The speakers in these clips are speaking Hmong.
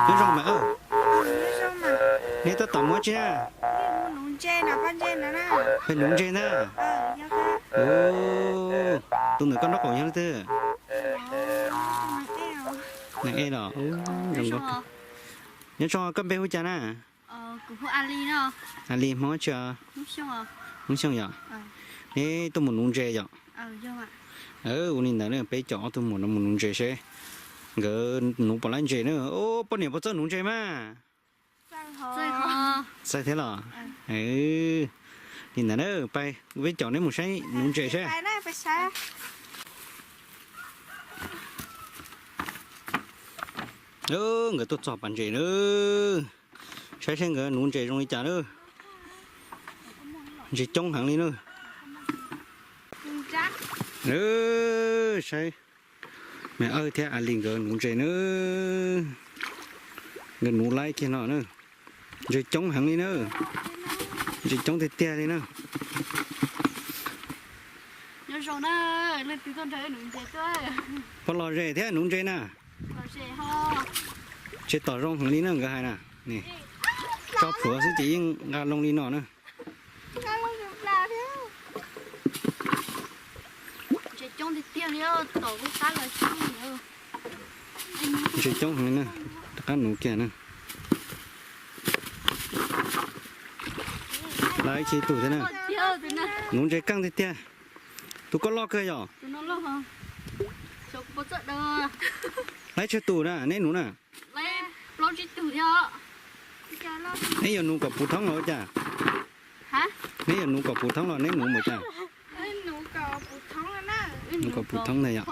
Nyob zoo mas, neb tab tom mus dab tsi na? Pem nuv ntses na. Tus ntawm koj nraub qaum yog leej twg? Neeg ej los. Nyob zoo, koj npe hu cas na? Ali, Hmoob tsi? Hmoob Xyooj yom. Neb tuaj mus nuv ntses yom? Ua li ntawd peb caum ob tug muam no mus nuv ntses seb nkawd nuv puas laib ntses na. Poj niam puas txawj nuv ntses mas? Txawj thiab los? Li ntawd na, peb caum neb mus saib nuv ntses seb. Nkawd tuaj txog pas ntses na, saib seb nkawd nuv ntses zoo li cas na. Ntses coob heev li na. Saib, me Awj thiab Ali nkawd nuv ntses na. Nkawd nuv laib kiag no na. Ntses coob heev li na. Ntses coob tiag tiag li na. Pog lom zem thiab nuv ntses na. Tsev tom zoo heev li na nkawd hais na. Tso plhuav xwb ces yeej nqa loo li no na. Ntses coob heev li na, rov qab nuv kiag na. Lawv ib tug thiab na. Nuv ntses keej tiag tiag. Tus koj loj kawg yom? Laib tsawg tus na neb nuv na? Neb yuav nuv kom puv thoob los ua cas? Neb yuav nuv kom puv thoob los neb nuv mus cas? Nuv kom puv thoob ntag yom.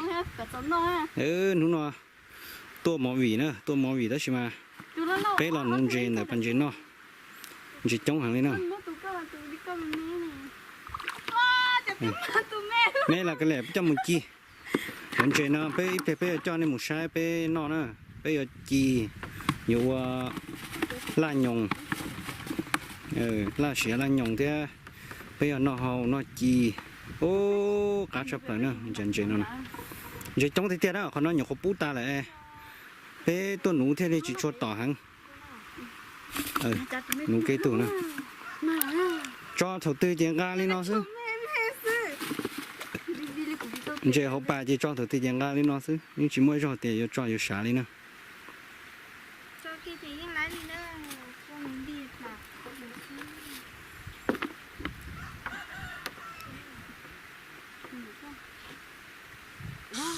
Hnub no tuaj movie na, tuaj movie tab sis mas peb los nuv ntses ntawm pas ntses noj. Ntses coob heev li na. Neb los koj li peb coj mus ci. Cov ntses no peb ib pliag peb yuav coj nej mus saib peb noj na. Peb yuav ci, yuav ua laj nyoos, laj siav laj nyoos thiab. Peb yuav noj hau noj ci. Ub, qab tshaj plaws na, ntses no. Ntses coob tiag tiag na, qhov no nyuam qhuav pub tas lawm. Peb tuaj nuv thiaj li tsis tshua tom heev. Nuv kev tug na. Tso thaum twg ces nqa li no xwb. Ntses hauv pas ces tso thaum twg ces nqa li no xwb, yeej tsis muaj ib zaug tias yuav tso yuav sav li na.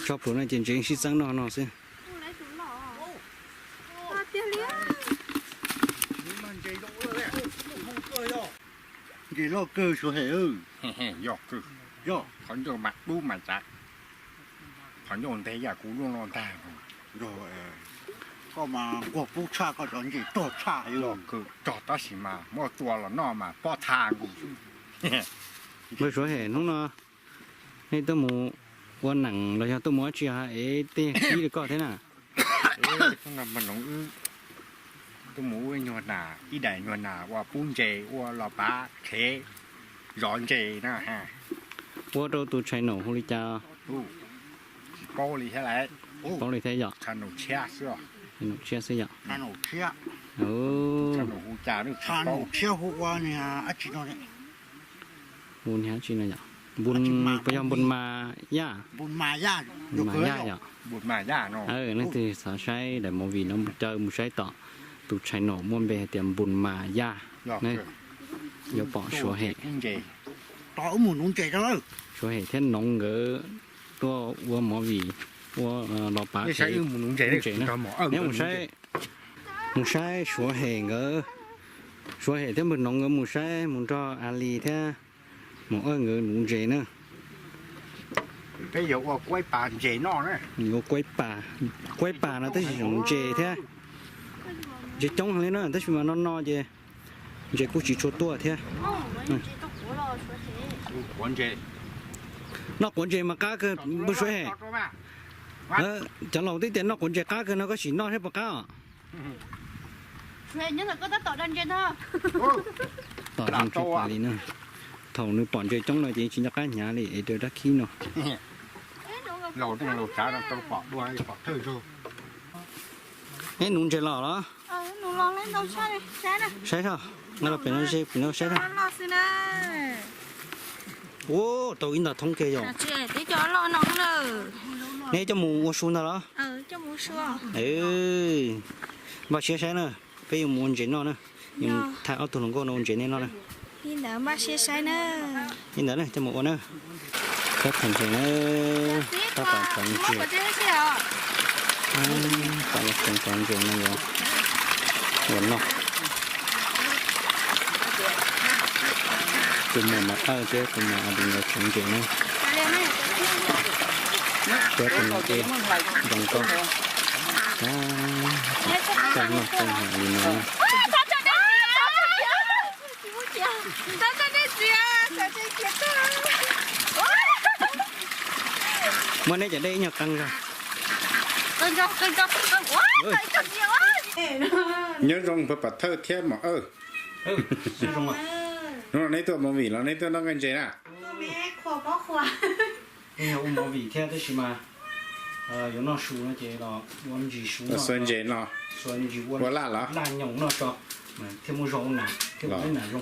Tso plhuav no ces ntses sib txeeb noj no xwb. Ntses loj kawg Suav Hem. Yog kawg. Yog qhov ncauj mas dub mas tsav. Qhov ncauj nteg yam kuv lub no ntag. Koj mas nquag pub tshaj, koj cov ntses rog tshaj. Loj kawg rog tab sis mas muab tua los noj mas pob tha nkaus xwb. Npawg Suav Hem, hnub no nej tuaj mus ua neem los yog tuaj mus dab tsi es tej kib rau koj thiab na? Tuaj mus ua nyuag nas, ib daim nyuag nas ua pub ntses ua los pav qhev zov ntses na. Ua rau tus channel hu li cas? Tsis paub li thiab lawm. Paub li thiab yom? Channel tshiab xwb. Channel tshiab xwb yom? Channel tshiab hu cas? Channel tshiab hu ua niag dab tsi no? Hu niag dab tsi no yom? Npun, puas yog Npun Mas Yaj? Npun Mas Yaj yom? Leej twg xav saib daim movie no caw mus saib tom tus channel muaj npe hais tias Npun Mas Yaj. Yuav pom Suav Hem, Suav Hem thiab Noov nkawd tuaj ua movie, ua los pav ntses na. Neb mus saib, mus saib Suav Hem nkawd, Suav Hem thiab npawg Noov nkawd mus saib, mus nrog Ali thiab Maum Awj nkawd nuv ntses na. Peb yuav ua kuaib pas ntses noj na. Ua kuaib pas, kuaib pas no tab sis zoo ntses thiab. Ntses coob heev li na, tab sis mas no no ces ntses kuj tsis tshua tuaj thiab. Noj quav ntses mas qab kawg npawg Suav Hem. Cov laus twb tias noj quav ntses qab kawg no, koj sim noj seb puas qab os. Tom zoo tshaj plaws li na. Thaum nws pom ntses coob no ces tsis nco qab hnyav li es rau dab khib no. Laus neej laus tsav no tau pom dua pom thawj zaug. Neb nuv ntses los los? Saib os, nqa los pem no ze pem no saib os. Ua tau ib nta thoob kiag yom. Neb coj mus ua su ntag los? Npaj siab saib na, peb yuav mus ua ntses noj na. Yuav mus thaij ob tug hluas nkauj no ua ntses nej noj na. Li ntawd na coj mus ua na. Tab tom ntses na, tab tom ntses. Tab tom ntses no yuav ua noj. Tus muam Maiv Awj thiab tus muam As Lis nkawd tsev ntses na. Thiab tus no ces zoo nkauj. Tau noj tau haus li no na. Muab neb cov dej ib nyuag qee zog. Nyob zoo pab pam thawj thiab mos awj. Hnub no neb tuaj ua movie los neb tuaj noj nqaij ntses na? Ua movie thiab tab sis mas yuav noj su no ces los ua ntsis su, xuas ntses no, ua laj los laj nyoos noj tso, thiaj muaj zog ua nas thiab ua nas zoo.